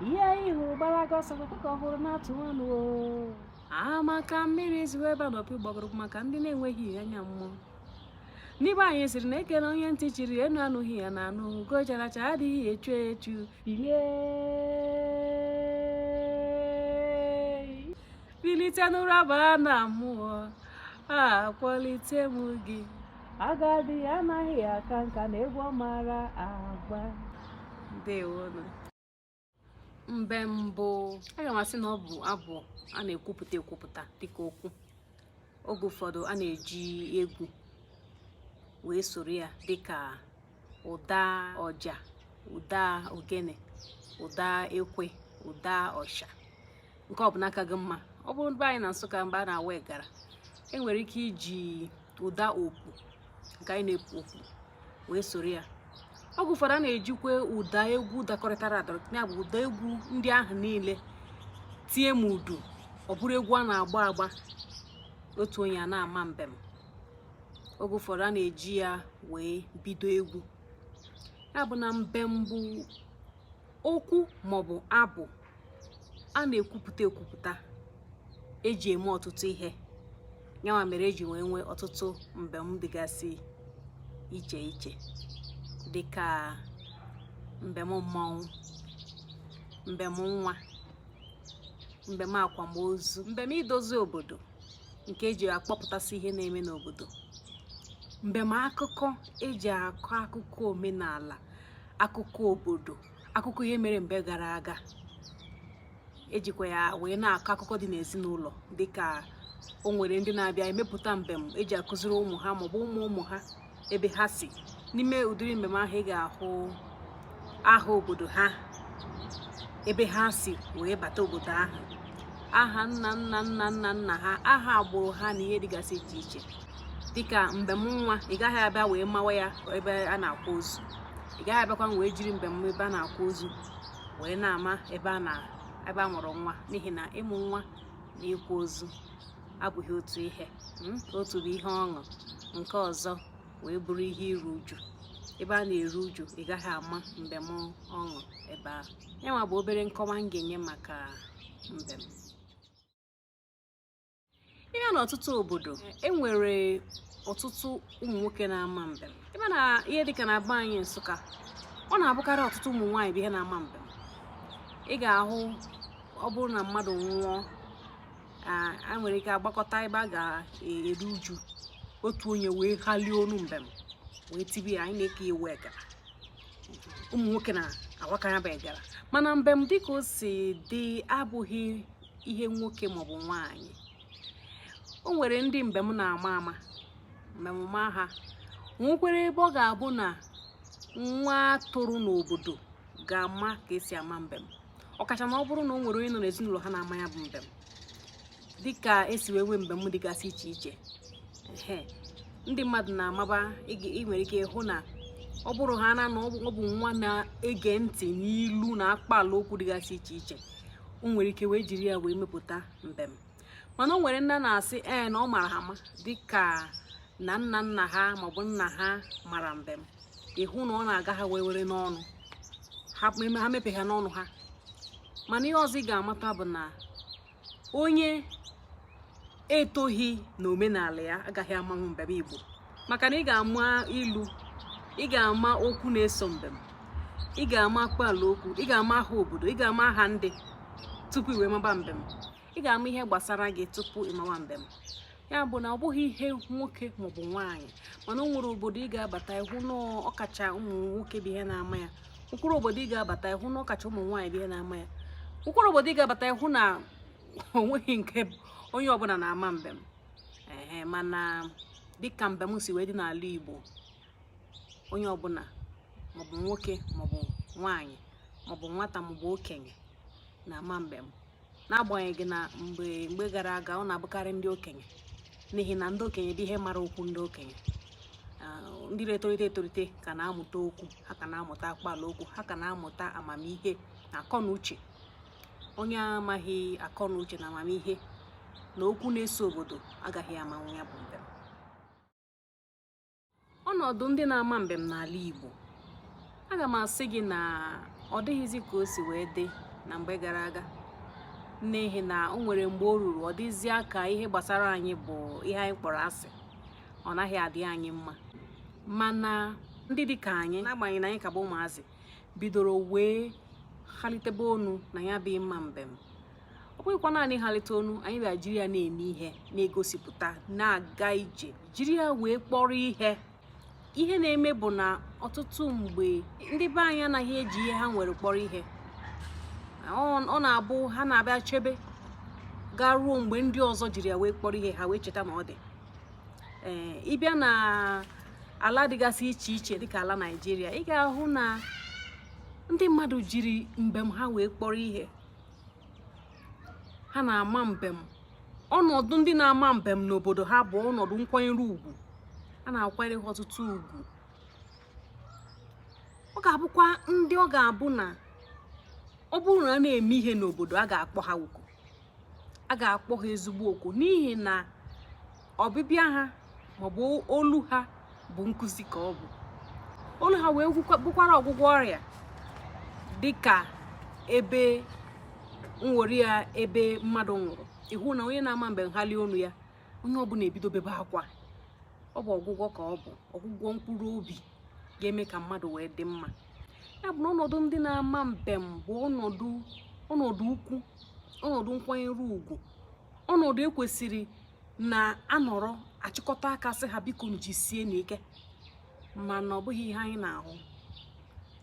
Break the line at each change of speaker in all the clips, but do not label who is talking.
Ihe ị hụrụ gbalaga ọsọ kwekwe ka ọ hụrụ na-atụ ọnụ o. Amaka mmiri ziwe ebe a n'opi gbagoro maka ndị na-enweghị anya mmụọ. Ndị be anyị sịrị na ekele onye ntị chiri enu anụghị ya na anụ ugo chara acha adịghị echu echu. Bilie bilite n'ụra baa na mmụọ akpọlite m gị. Agadi anaghị aka nka na egwu ọ mara agba. Ndewonụ. Mbem bụ, aga m asị na ọ bụ abụ a na-ekwupụta ekwupụta dịka okwu. Oge ụfọdụ a na-eji egwu wee soro ya dịka ụda ọja, ụda ogene, ụda ekwe, ụda ọsha, nke ọbụla ka gị mma. Ọ bụrụ be anyị na Nsụka mgbe a na-awa ịgara, e nwere ike iji ụda opu nke anyị na-epu opu wee soro ya. Oge ụfọdụ a na-ejikwa ụda egwu dakọrịtara adakọrịta, ya bụ ụda egwu ndị ahụ niile tie m udu, ọ bụrụ egwu a na-agba agba, otu onye a na-ama mbem. Oge ụfọdụ a na-eji ya wee bido egwu. Ya bụ na mbem bụ okwu maọbụ abụ a na-ekwupụta ekwupụta eji eme ọtụtụ ihe. Yanwa mere eji wee nwee ọtụtụ mbem dịgasị iche iche, dịka mbem mmọnwụ, mbem nwa, mbem akwamozu, mbem idozi obodo nke eji akpọpụtasị ihe na-eme n'obodo, mbem akụkọ eji akọ akụkọ omenala, akụkọ obodo, akụkọ ihe mere mgbe gara aga. Ejikwa ya wee na-akọ akụkọ dị n'ezinụlọ, dịka o nwere ndị na-abịa emepụta mbem eji akụziri ụmụ ha maọbụ ụmụ ụmụ ha ebe ha si. N'ime ụdịrị mbem ahụ, ị ga-ahụ aha obodo ha, ebe ha si wee bata obodo ahụ, aha nna nna nna nna nna ha, aha agbụrụ ha na ihe dịgasị iche iche. Dịka mbem nwa, ị gaghị abịa wee mawa ya ebe a na-akwa ozu. Ị gaghị abịakwa wee jiri mbem ebe a na-akwa ozu wee na-ama ebe a na ebe a mụrụ nwa, n'ihi na ịmụ nwa na ịkwa ozu abụghị otu ihe. Otu bụ ihe ọṅụ, nke ọzọ wee bụrụ ihe iru uju. Ebe a na-eru uju, ị gaghị ama mbem ọṅụ ebe ahụ. Yanwa bụ obere nkọwa m ga-enye maka mbem. Ihe n'ọtụtụ obodo, e nwere ọtụtụ ụmụ nwoke na-ama mbem. Ebe na ihe dịka na be anyị Nsụka, ọ na-abụkarị ọtụtụ ụmụ nwaanyị bụ ihe na-ama mbem. Ị ga-ahụ ọ bụrụ na mmadụ nwụọ, a nwere ike agbakọta ebe a ga-eru uju, otu onye wee halie onu mbem wee tibe ya, anyị na-eke iwu egara. Ụmụ nwoke na-awaka ya bụ egara. Mana mbem dịka o si dị abụghị ihe nwoke maọbụ nwaanyị. O nwere ndị mbem na-ama ama, mbem ma ha. Nwekwara ebe ọ ga-abụ na nwa toro n'obodo ga-ama ka esi ama mbem, ọkacha ma ọ bụrụ na o nwere onye nọ n'ezinụlọ ha na-ama ya bụ mbem. Dịka esi wee nwee mbem dịgasị iche iche, ndị mmadụ na-amaba. Ị nwere ike ịhụ na ọ bụrụ ha na ọ bụ nwa na-ege ntị n'ilu na akpaala okwu dịgasị iche iche, o nwere ike wee jiri ya wee mepụta mbem. Mana o nwere ndị na-asị ee na ọ mara ha ama, dịka na nna nna ha maọbụ nna ha mara mbem, ịhụ na ọ na-aga ha wee were n'ọnụ ha, mepe ha n'ọnụ ha. Mana ihe ọzọ ị ga-amata bụ na onye etoghị n'omenala ya agaghị amanwu mbem Igbo, maka na ị ga-ama ilu, ị ga-ama okwu na-eso mbem, ị ga-ama akpaala okwu, ị ga-ama aha obodo, ị ga-ama aha ndị tupu i wee maba mbem. Ị ga-ama ihe gbasara gị tupu ị mawa mbem. Ya bụ na ọ bụghị ihe nwoke maọbụ nwaanyị. Mana o nwere obodo ị ga-abata ịhụ na ọkacha ụmụ nwoke bụ ihe na-ama ya. Nwekwara obodo ị ga-abata ịhụ na ọkacha ụmụ nwaanyị bụ ihe na-ama ya. Nwekwara obodo ị ga-abata ịhụ na o nweghị nke onye ọbụla na-ama mbem. Ee, mana dịka mbem si wee dị n'ala Igbo, onye ọbụla, maọbụ nwoke maọbụ nwaanyị, maọbụ nwata maọbụ okenye, na-ama mbem. N'agbanyeghị na mgbe mgbe gara aga ọ na-abụkarị ndị okenye, n'ihi na ndị okenye bụ ihe mara okwu. Ndị okenye, ndị na-etolite etolite ka na-amụta okwu, ha ka na-amụta akpaala okwu, ha ka na-amụta amamihe na akọ na uche. Onye amaghị akọ na uche na amamihe na okwu na-eso obodo agaghị amanwu ya bụ mbem. Ọnọdụ ndị na-ama mbem n'ala Igbo, aga m asị gị na ọ dịghịzi ka o si wee dị. Na mgbe gara aga, n'ihi na o nwere mgbe o ruru, ọ dịzịa ka ihe gbasara anyị bụ ihe anyị kpọrọ asị, ọ naghị adị anyị mma. Mana ndị dị ka anyị, n'agbanyeghị na anyị ka bụ ụmụazị, bidoro wee halitebe onu na ya bụ ịma mbem. Ọ bụghịkwa naanị halite onu, anyị bịa jiri ya na-eme ihe, na-egosipụta, na-aga ije, jiri ya wee kpọrọ ihe. Ihe na-eme bụ na ọtụtụ mgbe, ndị be anyị anaghị eji ihe ha nwere kpọrọ ihe. Ọ na-abụ ha na-abịa chebe gaa ruo mgbe ndị ọzọ jiri ya wee kpọrọ ihe, ha wee cheta na ọ dị. Ee, ịbịa na ala dịgasị iche iche dịka ala Naịjirịa, ị ga-ahụ na ndị mmadụ jiri mbem ha wee kpọrọ ihe. Ha na-ama mbem. Ọnọdụ ndị na-ama mbem n'obodo ha bụ ọnọdụ nkwanyere ugwu. A na-akwanyere ha ọtụtụ ugwu. Ọ ga-abụkwa ndị ọ ga-abụ na ọ bụrụ na a na-eme ihe n'obodo, a ga-akpọ ha oku, a ga-akpọ ha ezigbo oku, n'ihi na ọbịbịa ha maọbụ olu ha bụ nkụzi ka ọ bụ. Olu ha wee bụkwara ọgwụgwọ ọrịa, dịka ebe nwere ya, ebe mmadụ nwụrụ, ịhụ na onye na-ama mgbe nhali onu ya, onye ọbụla ebido bebe akwa. Ọ bụ ọgwụgwọ ka ọ bụ, ọgwụgwọ mkpụrụ obi ga-eme ka mmadụ wee dị mma. Ya bụ na ọnọdụ ndị na-ama mbem bụ ọnọdụ ukwu, ọnọdụ nkwanyere ugwu, ọnọdụ ekwesịrị na anọrọ achịkọta aka sị ha biko jisie n'ike. Mana ọ bụghị ihe anyị na-ahụ,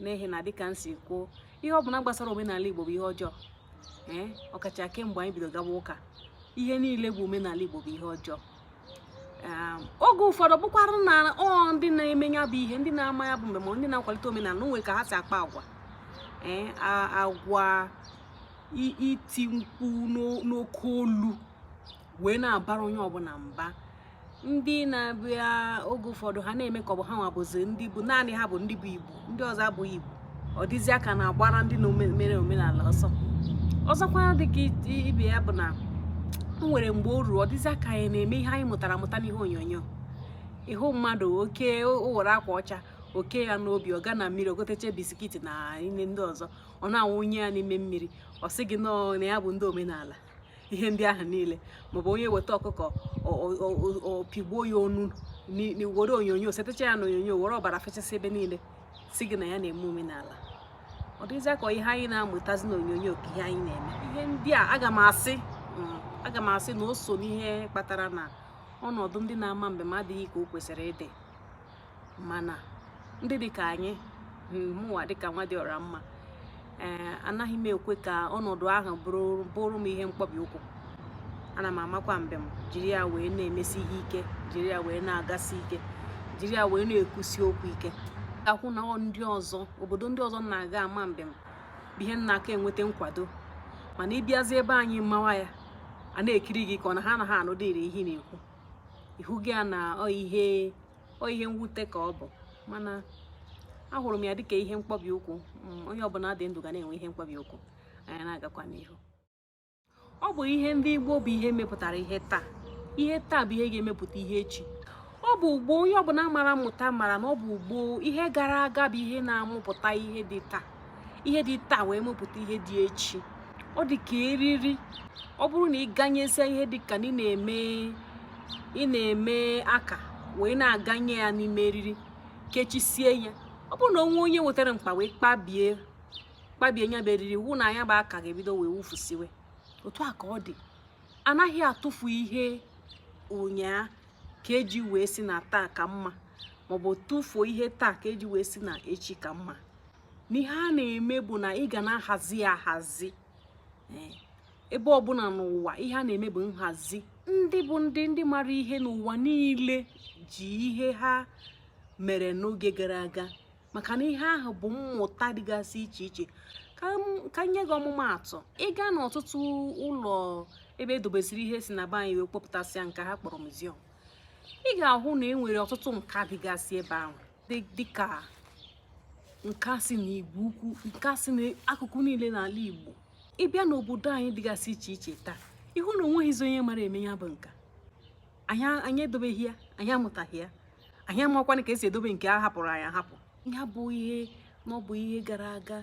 n'ihi na dịka m si kwuo, ihe ọbụla gbasara omenala Igbo bụ ihe ọjọọ. Ee, ọkacha kemgbe anyị bido gawa ụka, ihe niile bụ omenala Igbo bụ ihe ọjọọ. Oge ụfọdụ bụkwara na ọ ndị na-eme ya bụ ihe, ndị na-ama ya bụ mgbe, ma ndị na-akwalite omenala, onwe ka ha si akpa agwa, ee, agwa iti mkpu n'oke olu wee na-abara onye ọbụla mba. Ndị na-abịa, oge ụfọdụ ha na-eme ka ọ bụ ha nwa bụzi ndị bụ naanị ha bụ ndị bụ Igbo, ndị ọzọ abụghị Igbo. Ọ dịzi aka na-agbara ndị na-mere omenala ọsọ. Ọzọkwa dịka ibe ya bụ na o nwere mgbe o ruru, ọ dịzi aka anyị na-eme ihe anyị mụtara amụta n'ihe onyonyo. Ịhụ mmadụ oke o were akwa ọcha oke ya n'obi, ọ ga na mmiri, o goteche biscuit na ihe ndị ọzọ, ọ na-awụnye ya n'ime mmiri, ọ sị gị nọọ na ya bụ ndị omenala, ihe ndị ahụ niile. Maọbụ onye weta ọkụkọ, ọ pigbuo ya onu, were onyonyo setecha ya na onyonyo, were ọbara fechasị ebe niile, si gị na ya na-eme omenala. Ọ dịzịa ka ihe anyị na-amụtazi n'onyonyo ka ihe anyị na-eme. Ihe ndị a, aga m asị na o so n'ihe kpatara na ọnọdụ ndị na-ama mbem adịghị ka o kwesịrị ịdị. Mana ndị dị ka anyị, mụnwa dịka nwa dị ọra mma, ee, anaghị m ekwe ka ọnọdụ ahụ bụrụ m ihe mkpọbi ụkwụ. Ana m amakwa mbem, jiri ya wee na-emesi ihe ike, jiri ya wee na-agasi ike, jiri ya wee na-ekwusi okwu ike. Akwụ na ndị ọzọ, obodo ndị ọzọ na-aga ama mbem bụ ihe nna aka enweta nkwado. Mana ịbịazi ebe anyị mawa ya, a na-ekiri gị ka ọ na ha anaghị anụ dịrị ihe na-ekwu ihu gị a na ọ ihe mwute ka ọ bụ. Mana ahụrụ m ya dịka ihe mkpọbi ụkwụ. Onye ọbụla dị ndụ ga na-enwe ihe mkpọbi ụkwụ. Anyị na-agakwa n'ihu. Ọ bụ ihe ndị Igbo bụ ihe mepụtara ihe taa. Ihe taa bụ ihe ga-emepụta ihe echi. Ọ bụ ugbo onye ọbụla mara mmụta mara na ọ bụ ugbo ihe gara aga bụ ihe na-amụpụta ihe dị taa, ihe dị taa wee mepụta ihe dị echi. Ọ dị ka eriri. Ọ bụrụ na ị ganyesia ihe dị ka na ị na-eme aka wee na-aganye ya n'ime eriri, kechisie ya, ọ bụrụ na onwe onye wetara mkpa wee kpabie ya bụ eriri, hụ na anya bụ aka ga-ebido wee wụfusiwe. Otu a ka ọ dị. Anaghị atụfu ihe ụnyaa ka eji wee si na taa ka mma, maọbụ tụfuo ihe taa ka eji wee si na echi ka mma. N'ihe a na-eme bụ na ị ga na-ahazi ya ahazi. Ebe ọbụla n'ụwa, ihe a na-eme bụ nhazi. Ndị bụ ndị mara ihe n'ụwa niile ji ihe ha mere n'oge gara aga, maka na ihe ahụ bụ mmụta dịgasị iche iche. Ka nye gị ọmụmaatụ, ị gaa n'ọtụtụ ụlọ ebe edobesịrị ihe si na be anyị wee kpọpụtasịa nke ha kpọrọ museum, ị ga-ahụ na e nwere ọtụtụ nka dịgasị ebe ahụ, dịka nka si n'Igbo Ukwu, nka si n'akụkụ niile n'ala Igbo. Ịbịa n'obodo anyị dịgasị iche iche taa, ịhụ na onweghịzi onye mara eme ya bụ nka. Anyị edobeghị ya, anyị amụtaghị ya, anyị amakwana ka esi edobe nke a hapụrụ anyị ahapụ. Ya bụ ihe na ọ bụ ihe gara aga.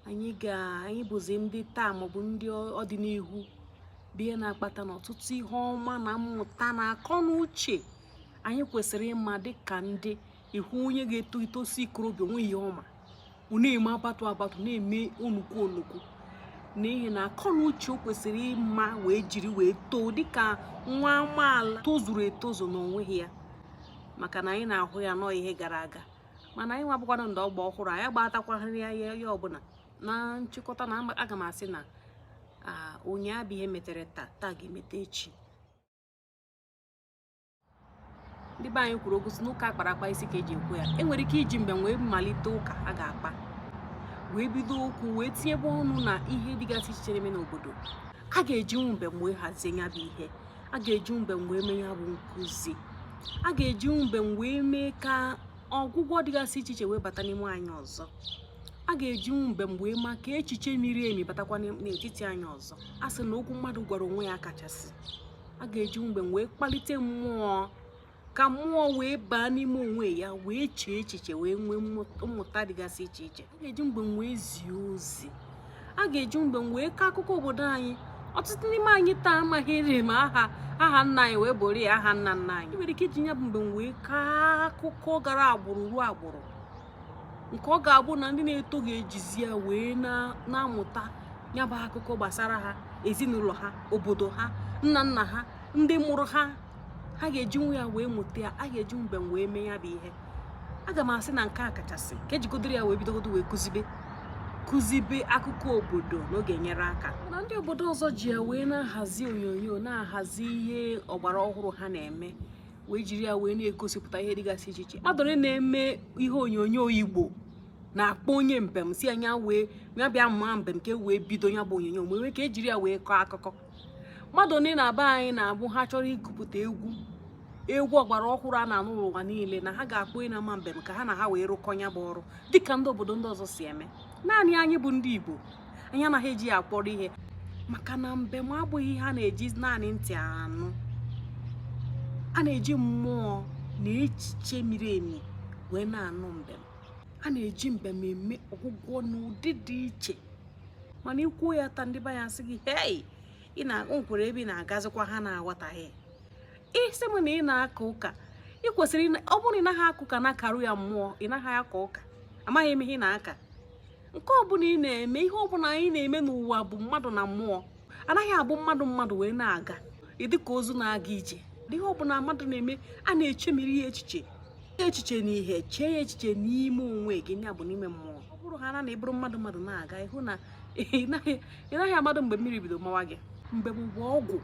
Anyị ga anyị bụzi ndị taa maọbụ ndị ọdịnihu bụ ihe na-akpata na ọtụtụ ihe ọma na mmụta na akọ na uche anyị kwesịrị ịma dịka ndị ihu. Onye ga-eto itosi ikorobịa onwe ihe ọma, ọ na-eme abatụ abatụ, na-eme onukwu onukwu, n'ihi na akọ na uche o kwesịrị ịma wee jiri wee too dịka nwa amaala tozuru etozu na onweghị ya. Maka na anyị na-ahụ ya nọọ ihe gara aga, mana anyị nwabụkwanụ ndị ọgba ọhụrụ, anyị agbatakwahịrị ya ya ọbụla. Na nchịkọta, na aga m asị na ụnyaa bụ ihe metere taa, taa ga-emete echi. Ndị be anyị kwuru okwu sị n'ụka akpara akpa isi ka eji ekwu ya. E nwere ike iji mbem wee malite ụka a ga-akpa, wee bido okwu, wee tinyebe ọnụ na ihe dịgasị iche na-eme n'obodo. A ga-ejinwu mbem wee hazie ya bụ ihe, a ga-eji mbem wee mee ya bụ nkụzi, a ga-eji mbem wee mee ka ọgwụgwọ dịgasị iche iche wee bata n'ime anyị ọzọ, a ga-eji mbem wee ma ka echiche miri emi batakwa n'etiti anyị ọzọ. A sị na okwu mmadụ gwara onwe ya kachasị. A ga-eji mbem wee kpalite mmụọ, ka mmụọ wee baa n'ime onwe ya, wee chee echiche, wee nwee mmụta dịgasị iche iche. A ga-eji mbem wee zie ozi, a ga-eji mbem wee kọọ akụkọ obodo anyị. Ọtụtụ n'ime anyị taa amaghị ma aha nna anyị wee bụrụ ya aha nna nna anyị. Nwere ike iji ya bụ mbem wee kọọ akụkọ gara agbụrụ ruo agbụrụ, nke ọ ga-abụ na ndị na-eto ga-ejizi ya wee na-amụta ya bụ akụkọ gbasara ha, ezinụlọ ha, obodo ha, nna nna ha, ndị mụrụ ha. Ha ga-ejinwu ya wee mụta ya. A ga-eji mbem wee mee ya bụ ihe. Aga m asị na nke a kachasị ka ejigodoro ya wee bidogodo wee kụzibe akụkọ obodo n'oge nyere aka na ndị obodo ọzọ ji ya wee na-ahazi onyonyo, na-ahazi ihe ọgbara ọhụrụ ha na-eme, wee jiri ya wee na-egosipụta ihe dịgasị iche iche. Mmadụ na-eme ihe onyonyo Igbo na-akpọ onye mbem si anya wee ya bịa mma mbem ka e wee bido ya bụ onyonyo, wee ka ejiri ya wee kọọ akụkọ. Mmadụ onye na-aba anyị na-abụ ha chọrọ igụpụta egwu egwu ọgbara ọhụrụ a na-anụ n'ụwa niile, na ha ga-akpọ onye na-ama mbem ka ha na ha wee rụkọ ya bụ ọrụ, dịka ndị obodo ndị ọzọ si eme. Naanị anyị bụ ndị Igbo, anyị anaghị eji ya akpọrọ ihe, maka na mbem abụghị ihe a na-eji naanị ntị anụ. A na-eji mmụọ na echiche miri emi wee na-anụ mbem. A na-eji mbem eme ọgwụgwọ n'ụdị dị iche, mana ikwuo ya taa, ndị be anyị asị gị, "Hei, ị na nkwere ebe ị na-agazikwa." Ha na-aghọtaghị. Isi m na ị na-aka ụka, ị kwesịrị, ọ bụrụ na ị naghị aka ụka na-akarụ ya mmụọ, ị naghị aka ụka, amaghị m ihe ị na-aka. Nke ọbụla ị na-eme, ihe ọbụla anyị na-eme n'ụwa bụ mmadụ na mmụọ. Anaghị abụ mmadụ mmadụ wee na-aga ịdị ka ozu na-aga ije. Ihe ọbụla mmadụ na-eme, a na-echemiri ya echiche, echiche na ihe, chee ya echiche n'ime onwe gị, ya bụ n'ime mmụọ. Ọ bụrụ ha na ịbụrụ mmadụ mmadụ na-aga, ịhụ na ị naghị amadụ mgbe mmiri bido mawa gị. Mgbe bụ ọgwụ,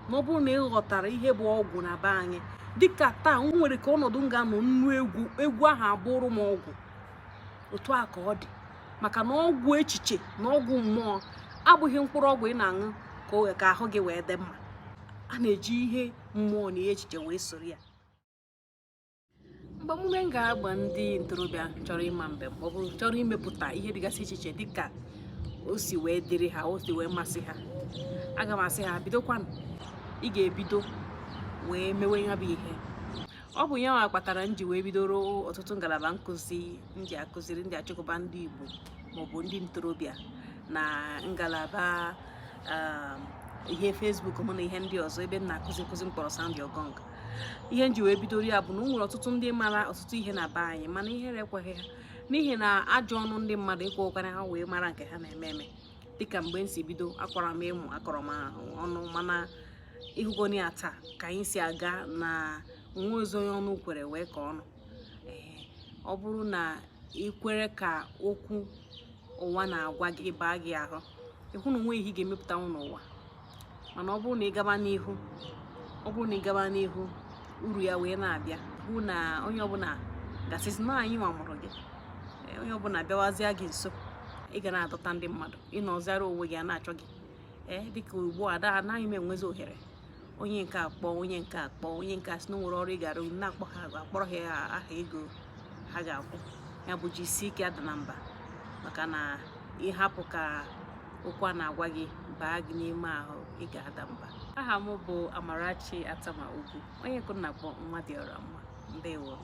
na ọ bụrụ na ị ghọtara ihe bụ ọgwụ na be anyị, dịka taa m nwere ka ọnọdụ m ga-anọ nnu egwu, egwu ahụ abụrụ m ọgwụ. Otu a ka ọ dị, maka na ọgwụ echiche na ọgwụ mmụọ abụghị mkpụrụ ọgwụ ị na-aṅụ ka ahụ gị wee dị mma. A na-eji ihe mmụọ na ihe echiche wee soro ya. Mgbamume m ga-agba ndị ntorobịa chọrọ ịma mbem, ọ bụrụ chọrọ imepụta ihe dịgasị iche iche dịka o si wee dịrị ha, o si wee masị ha, aga m asị ha bidokwanụ. Ị ga-ebido wee mewe ya bụ ihe. Ọ bụ ya nwa kpatara m ji wee bidoro ọtụtụ ngalaba nkụzi m ji akụziri ndị achịkọba ndị Igbo maọbụ ndị ntorobịa na ngalaba ihe Facebook mụ na ihe ndị ọzọ ebe m na-akụzi nkụzi mkpọrọ Sound Your Gong. Ihe m ji wee bidoro ya bụ na o nwere ọtụtụ ndị mara ọtụtụ ihe na be anyị, mana ihere ekweghị ha, n'ihi na ajọ ọnụ ndị mmadụ ekwekwana ha wee mara nke ha na-eme eme. Dịka mgbe m si bido, akwara m ịmụ, akọrọ m ọnụ, mana ịhụgoni ya taa ka anyị si aga na nwa ozi onye ọnụ kwere wee ka ọnụ. Ee, ọ bụrụ na ị kwere ka okwu ụwa na-agwa gị baa gị ahụ, ịhụ na onwe ihe ị ga-emepụtanwu n'ụwa. Mana ọ bụrụ na ị gaba n'ihu, ọ bụrụ na ị gaba n'ihu, uru ya wee na-abịa, hụ na onye ọbụla gasịsị na anyị nwa mụrụ gị, onye ọbụla bịawazịa gị nso, ị ga na-adọta ndị mmadụ. Ịnọzara onwe gị a na-achọ gị. Ee, dịka ugbu a, ada anaghị m enwezi ohere. Onye nke akpọ, onye nke akpọ, onye nke asị na o nwere ọrụ ị gara, na-akpọ ha, akpọrọ ha aha ego ha ga-akwụ ya bụ jisie ike, ada na mba, maka na ịhapụ ka okwu a na-agwa gị baa gị n'ime ahụ, ị ga-ada mba. Aha m bụ Amarachi Atama Ugwu, onye nkụ na-akpọ nwa dị ọra mma. Ndewo.